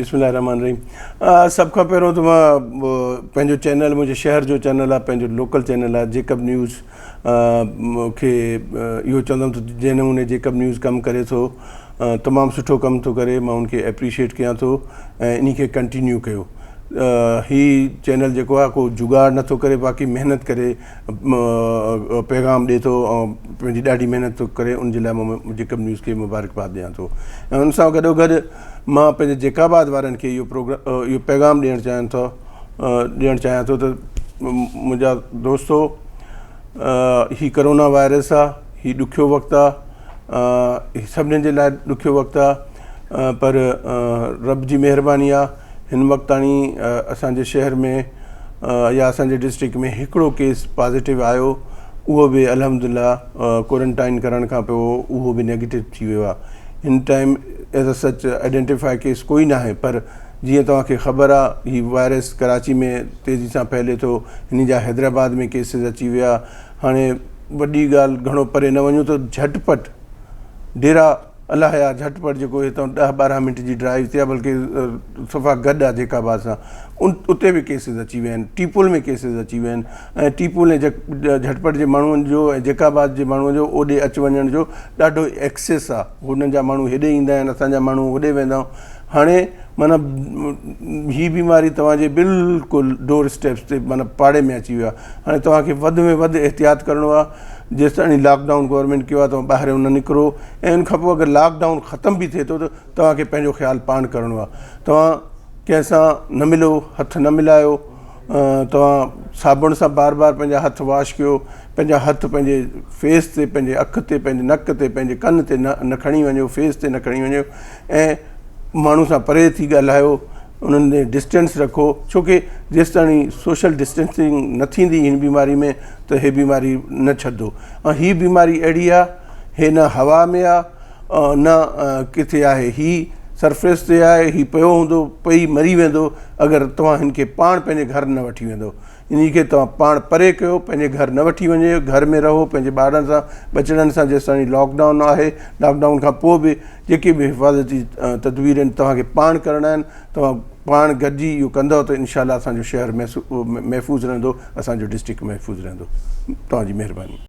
بسم الله الرحمن الرحيم سڀ کان پهريون ته مان پنهنجو چينل منهنجي شهر جو چينل آهي پنهنجو لوڪل چينل آهي جيڪب نيوز کي اهو چوندم ته جنهن نموني جيڪب نيوز ڪم ڪري ٿو تمام سٺو ڪم ٿو ڪري مان ان کي اپريشيٽ ڪيان ٿو ۽ انهي کي ڪنٽينيو ڪيو هي چينل جيڪو آهي ڪو جگاڙ نٿو ڪري باقي محنت ڪري پيغام ڏي ٿو ۽ پنهنجي ڏاڍي محنت ٿو ڪري ان جي لاء مان جيڪب نيوز کي مبارڪباد ڏيان ٿو ۽ ان سان گڏو گڏ مان پنهنجي جيڪب آباد وارن کي اهو پروگرام اهو پيغام ڏيڻ چاهيان ٿو ڏيڻ چاهيان ٿو ته منهنجا دوستو هي ڪرونا وائرس آ هي ڏکيو وقت آ هي سڀني جي لاء ڏکيو وقت آ پر رب جي مهرباني آ هن وقت تاڻي اسانجي شهر ۾ يا اسانجي ڊسٽرڪٽ ۾ هڪڙو ڪيس پازيٽو آيو اهو به الحمد لله ڪورنٽائن ڪرڻ کان پوء اهو به نيگيٽو ٿي ويو آ هن time as a such identify case ڪوئي ناهي پر جيئن توهان کي خبر آ هي وائرس ڪراچي ۾ تيزي سان ڦهلي ٿو هن جا حيدرآباد ۾ ڪيسز اچي ويا هاڻي وڏي ڳالهه گهڻو پري نه وڃون ته جهٽ پٽ ڊيرا الله يار جهٽ پٽ جيڪو هتان ڏهه ٻارهن منٽ جي ڊرائيو تي آ بلڪه صفا گڏ آ جيڪب آباد سان ان اتي به ڪيسز اچي ويا آهن ٽيپول ۾ ڪيسز اچي ويا آهن ۽ ٽيپول ۽ جهٽ پٽ جي ماڻهن جو ۽ جيڪب آباد جي ماڻهن جو اوڏي اچ وڃڻ جو ڏاڍو ايڪسيس آ هنن جا ماڻهو هيڏي ايندا آهن اسان جا ماڻهو هوڏي ويندا آهيون هاڻي معنيٰ هي بيماري توهان جي بلڪل ڊور اسٽيپس تي معنيٰ پاڙي ۾ اچي ويو آ هاڻي توهان کي وڌ ۾ وڌ احتياط ڪرڻو آ جيستائين لاڪ ڊائون گورنمينٽ ڪيو آ توهان ٻاهريون نه نڪرو ۽ ان کان پوء اگر لاڪ ڊائون ختم به ٿئي ٿو ته توهان کي پنهنجو خيال پاڻ ڪرڻو آ توهان ڪنهن سان نه ملو هٿ نه ملايو توهان صابڻ سان بار بار پنهنجا هٿ واش ڪيو پنهنجا هٿ پنهنجي فيس تي پنهنجي اک تي پنهنجي نڪ تي پنهنجي ڪن تي نه نه کڻي وڃو فيس تي نه کڻي وڃو ۽ ماڻهو سان پري ٿي ڳالهايو انهن ۾ ڊسٽنس رکو ڇو ڪي جيستاڻي سوشل ڊسٽنسنگ نه ٿيندي هن بيماري ۾ ته هي بيماري نه ڇڏندو ۽ هي بيماري اهڙي آهي هي نه هوا ۾ آهي نه ڪٿي آهي هي سرفيس تي آهي هي پيو هوندو پئي مري ويندو اگر توهان هن کي پاڻ پنهنجي گهر نه وٺي ويندو انهي کي توهان پاڻ پري ڪيو پنهنجي گهر نه وٺي وڃي گهر ۾ رهو پنهنجي ٻارن سان ٻچڙن سان جيستائين لاڪ ڊائون آهي لاڪ ڊائون کان پوء به جيڪي به حفاظتي تدبير آهن توهان کي پاڻ ڪرڻا آهن توهان پاڻ گڏجي اهو ڪندو ته انشاء الله اسان جو شهر محفوظ رهندو اسان جو ڊسٽرڪٽ محفوظ رهندو توهان جي مهرباني.